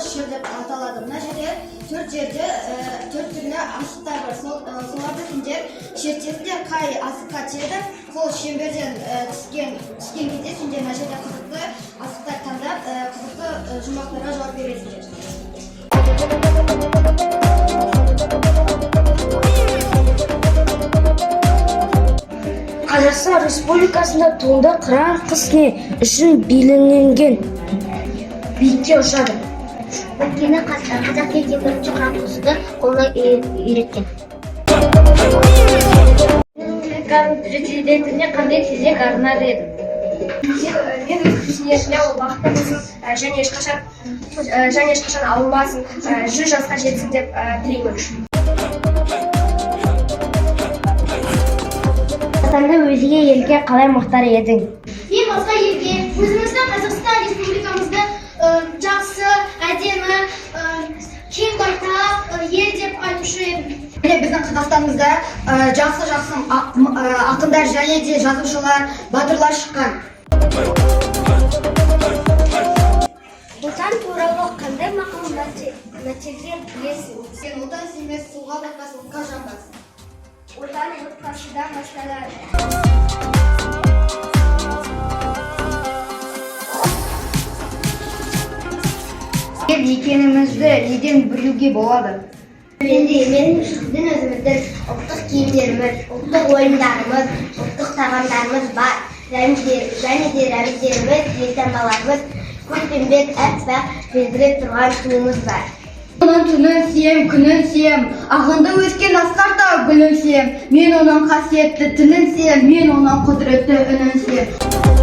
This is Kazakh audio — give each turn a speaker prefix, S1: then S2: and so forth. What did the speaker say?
S1: Шыр деп аталады. Мына жерде төрт жерде төрт түрлі асықтар бар. Соларды сендер шертесіңдер, қай асыққа тиеді. Сол шеңберден түскен кезде сендер мына жерде қызықты асықтар таңдап, қызықты жұмбақтарға жауап бересіңдер.
S2: Қазақстан Республикасында туынды қыран құс не үшін белгіленген биікке ұшады?
S3: Өйткені қазақ елде бірінші қыран құсты қолына үйреткен.
S2: Республиканың президентіне қандай тілек арнар едің?
S4: Мен өз президентіме ол бақытты болсын, және ешқашан ауырмасын, 100 жасқа жетсін деп тілеймін.
S2: Қазақстанды өзге елге қалай мақтар едің?
S3: Мен басқа елге өзіміздің Қазақстан Республикамызды жақсы, әдемі, кең байтақ ел деп айтушы едім.
S1: Міне, біздің Қазақстанымызда жақсы жақсы ақындар және де жазушылар, батырлар шыққан.
S2: Отан туралы қандай мақал мәтелдер білесің?
S1: Сен отан сүймес, суға батпас, отқа жанбас.
S2: Отан отбасыдан басталады.
S1: Ел екенімізді неден білуге болады?
S3: Енді менің біздің өзіміздің ұлттық киімдеріміз, ұлттық ойындарымыз, ұлттық тағамдарымыз бар. Және де рәміздеріміз, елтаңбаларымыз, көкпеңбек, аппақ желбіреп тұрған туымыз бар.
S1: Оның түнін сүйем, күнін сүйем, ағынды өскен асқар тау гүлін сүйем. Мен оның қасиетті тілін сүйем, мен оның құдіретті үнін сүйем.